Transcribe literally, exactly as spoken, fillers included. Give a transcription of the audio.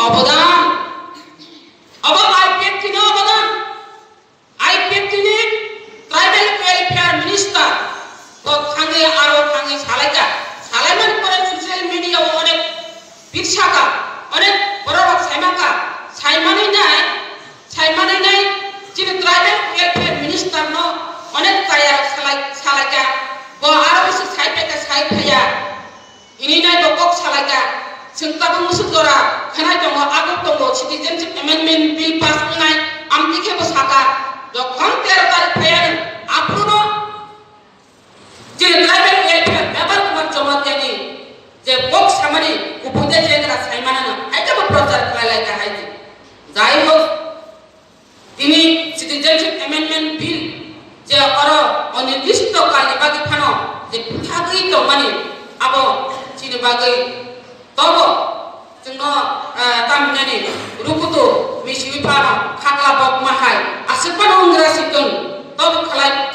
Obodan, obo I P F T ni obodan, I P F T ni Tribal Welfare Minister bo thangwi aro thangwi salaika, salaimani pore social media o onek birsaka, onek borok rok saimaka, saimani nai, saimani nai chini Tribal Welfare Minister no onek chaya salai, salaika, bo aro bisi sai phaika, sai phaiya. Hini nai bo kok salaika, chwng tabuk musuk jora khanai tongo, abo tongo, Citizenship Amendment Bill pass wngnai, amtwi khe bo saka, jokhon tero tarik phaiya nwng, aphuru no je Tribal Welfare Bebal Kumar Jamatia ni je kok samani kubui de jegra saimana no, hai khe bo prochar khlai lai ka hai di. Jai hok, Tini Citizenship Amendment Bill je oro onirdisto kalni bagwi phano je bwthagwi tongmani, abo chini bagwi tobo chwngno, ah, tamhinani rukutu misiwi phano khakla bokma hai aswk phano wnggra si tong, tobo khlai